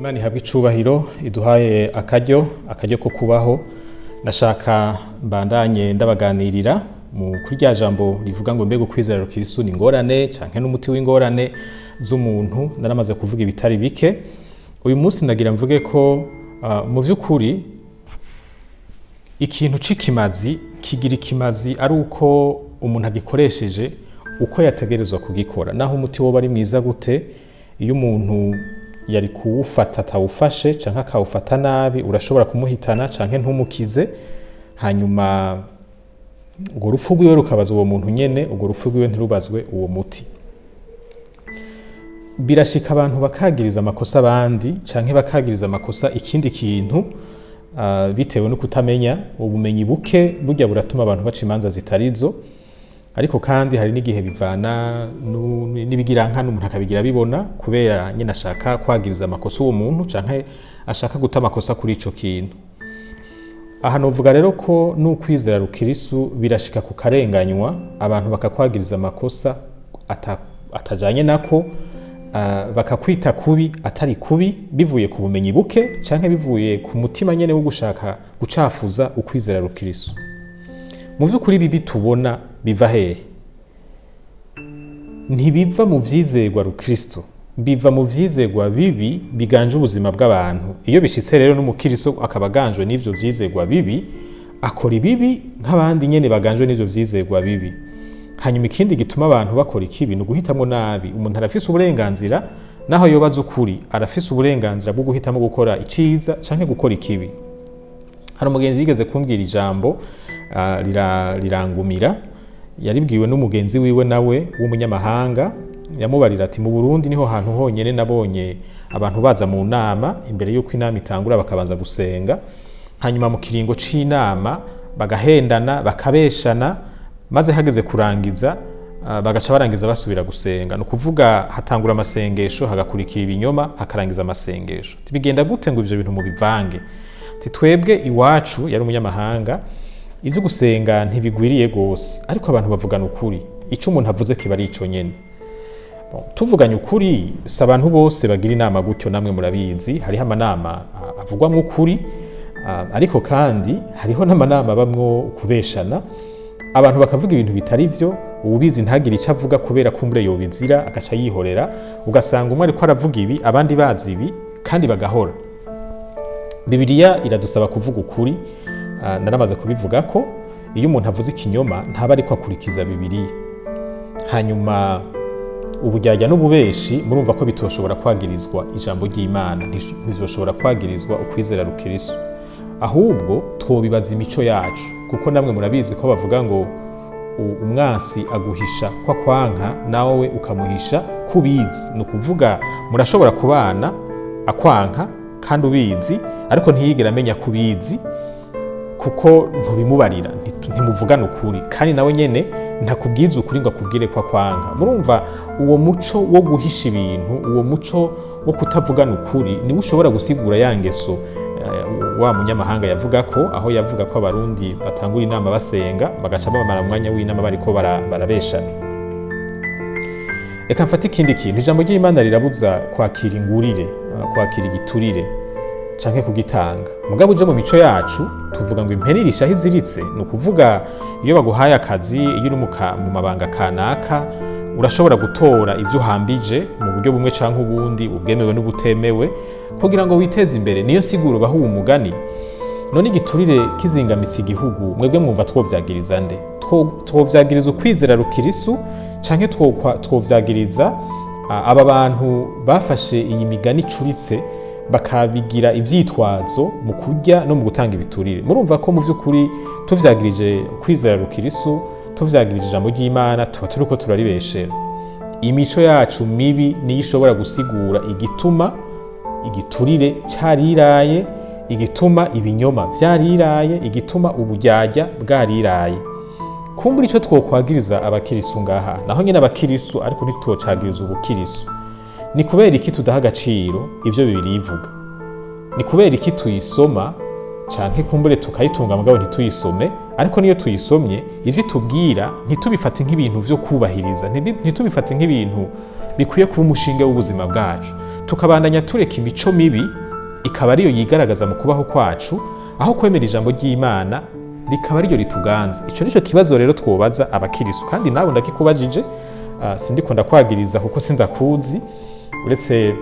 Imana ihabwe icubahiro iduhaye akaryo ko kubaho. Ndashaka mbandanye ndabaganirira mu kuri rya jambo rivuga ngo mbega ukwizera rukirisu ni ingorane canke n'umuti w'ingorane z'umuntu. Naramaze kuvuga ibitari bike. Uyu munsi ndagira mvuge ko mu vy'ukuri ikintu c'ikimazi kigira ikimazi ari uko umuntu agikoresheje uko yategerezwa kugikora. Naho umuti woba ari mwiza gute, iyo umuntu yari kuwufata atawufashe canke akawufata nabi, urashobora kumuhitana canke ntumukize. Hanyuma urwo rupfu rwiwe rukabaza uwo muntu nyene, urwo rupfu rwiwe ntirubazwe uwo muti. Birashika abantu bakagiriza amakosa abandi canke bakagiriza amakosa ikindi kintu, bitewe no kutamenya. Ubumenyi buke burya buratuma abantu baca imanza zitarizo. Ariko kandi hari n'igihe bivana n'ibigirankana, umuntu akabigira bibona kubera nyine ashaka kwagiriza amakosa uwo muntu canke ashaka guta amakosa kuri ico kintu. Aha novuga rero ko n'ukwizera rukirisu birashika ku karenganywa, abantu bakakwagiriza amakosa atajanye nako, bakakwita kubi atari kubi, bivuye ku bumenyi buke canke bivuye ku mutima nyene wo gushaka gucafuza ukwizera rukirisu. Mu vy'ukuri bibi tubona biva hehe? Ntibiva mu vyizerwa rukristo, biva mu vyizerwa bibi biganje ubuzima bw'abantu. Iyo bishitse rero n'umukristo akaba aganjwe n'ivyo vyizerwa bibi, akora ibibi nk'abandi nyene baganjwe n'ivyo vyizerwa bibi. Hanyuma ikindi gituma abantu bakora ikibi ni uguhitamwo nabi. Umuntu arafise uburenganzira, naho yoba azi ukuri, arafise uburenganzira bwo guhitamwo gukora iciza canke gukora ikibi. Hari umugenzi yigeze kumbwira ijambo, rirangumira. Yaribwiwe n'umugenzi wiwe nawe w'umunyamahanga. Yamubarira ati: "Mu Burundi niho hantu honyene nabonye abantu baza mu nama, imbere y'uko inama itangura bakabanza gusenga, hanyuma mu kiringo c'inama bagahendana, bakabeshana, maze hageze kurangiza, bagaca barangiza basubira gusenga. Ni ukuvuga hatangura amasengesho, hagakurikira ibinyoma, hakarangiza amasengesho. Bigenda gute ngo ivyo bintu mubivange?" Ati: "Twebwe iwacu," yari umunyamahanga, "ivyo gusenga ntibigwiriye gose, ariko abantu bavugana ukuri. Ico umuntu avuze kiba ari ico nyene." Bon, tuvuganye ukuri, si abantu bose bagira inama gutyo, namwe murabizi. Hariho amanama avugwamwo ukuri, ariko kandi hariho n'amanama abamwo kubeshana, abantu bakavuga ibintu bitari vyo, uwubizi ntagire ico avuga kubera kumbure yobizira, agaca yihorera. Ugasanga umwe ariko aravuga ibi, abandi bazi ibi, kandi bagahora. Bibiliya iradusaba kuvuga ukuri. Naramaze kubivuga ko iyo umuntu avuze ikinyoma ntaba ariko akurikiza Bibiliya. Hanyuma uburyarya n'ububeshi, murumva ko bitoshobora kwagirizwa ijambo ry'Imana, ntivyoshobora kwagirizwa ukwizera rukirisu. Ahubwo twobibaza imico yacu, kuko namwe murabizi ko bavuga ngo umwansi aguhisha ko akwanka, nawe ukamuhisha kubizi. Ni ukuvuga murashobora kubana akwanka kandi ubizi, ariko ntiyigera amenya kubizi kuko ntubimubarira, ntimuvugana ukuri, kandi nawe nyene ntakubwiza ukuri ngo akubwire ko akwanka. Murumva uwo muco wo guhisha ibintu, uwo muco wo kutavugana ukuri, niwo ushobora gusigura ya ngeso wa munyamahanga yavuga ko, aho yavuga ko Abarundi batangura inama basenga, bagaca bamara umwanya w'inama bariko barabeshana. Reka mfate ikindi kintu. Ijambo ry'Imana rirabuza kwakira ingurire, kwakira igiturire canke kugitanga. Mugabo uje mu mico yacu tuvuga ngo impene irisha aho iziritse. Ni ukuvuga iyo baguhaye akazi, iyo uri mu mabanga kanaka, urashobora gutora ivyo uhambije mu buryo bumwe canke ubundi, ubwemewe n'ubutemewe, kugira ngo witeze imbere. Niyo siguro baha uwo mugani. None igiturire kizingamitse igihugu, mwebwe mwumva twovyagiriza nde? Twovyagiriza ukwizera rukirisu canke twovyagiriza aba bantu bafashe iyi migani icuritse bakabigira ivyitwazo mu kurya no mu gutanga ibiturire? Murumva ko mu vy'ukuri tuvyagirije kwizera rukirisu, tuvyagirije ijambo ry'Imana, tuba turiko turaribeshera. Imico yacu mibi niyo ishobora gusigura igituma igiturire cariraye, igituma ibinyoma vyariraye, igituma uburyarya bwariraye. Kumbura ico twokwagiriza abakirisu ngaha, naho nyene abakirisu, ariko ntitwocagiriza ubukirisu, ni kubera iki tudaha agaciro ivyo Bibiliya ivuga? Ni kubera iki tuyisoma canke kumbure tukayitunga mugabo ntituyisome? Ariko niyo tuyisomye, ivyo itubwira ntitubifate nk'ibintu vyo kubahiriza, ntitubifate nk'ibintu bikwiye kuba umushinge w'ubuzima bwacu. Tukabandanya tureka imico mibi ikaba ariyo yigaragaza mu kubaho kwacu, aho kwemera ijambo ry'Imana rikaba ariryo rituganza. Ico nico kibazo rero twobaza abakirisu, kandi nawe ndakikubajije. Sindiko ndakwagiriza kuko sindakuzi, uretse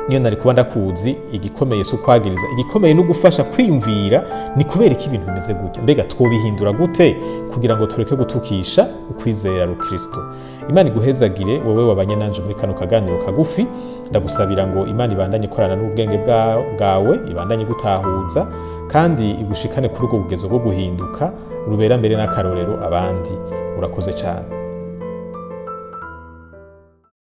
niyo nari kuba ndakuzi. Igikomeye si ukwagiriza, igikomeye ni ugufasha kwiyumvira: ni kubera iki ibintu bimeze gutya? Mbega twobihindura gute kugira ngo tureke gutukisha ukwizera rukristo? Imana iguhezagire wowe wabanye nanje muri kano kaganiro kagufi. Ndagusabira ngo Imana ibandanye ikorana n'ubwenge bwawe, ibandanye gutahuza kandi igushikane kuri ubwo bugezo bwo guhinduka rubera mbere n'akarorero abandi. Urakoze cyane.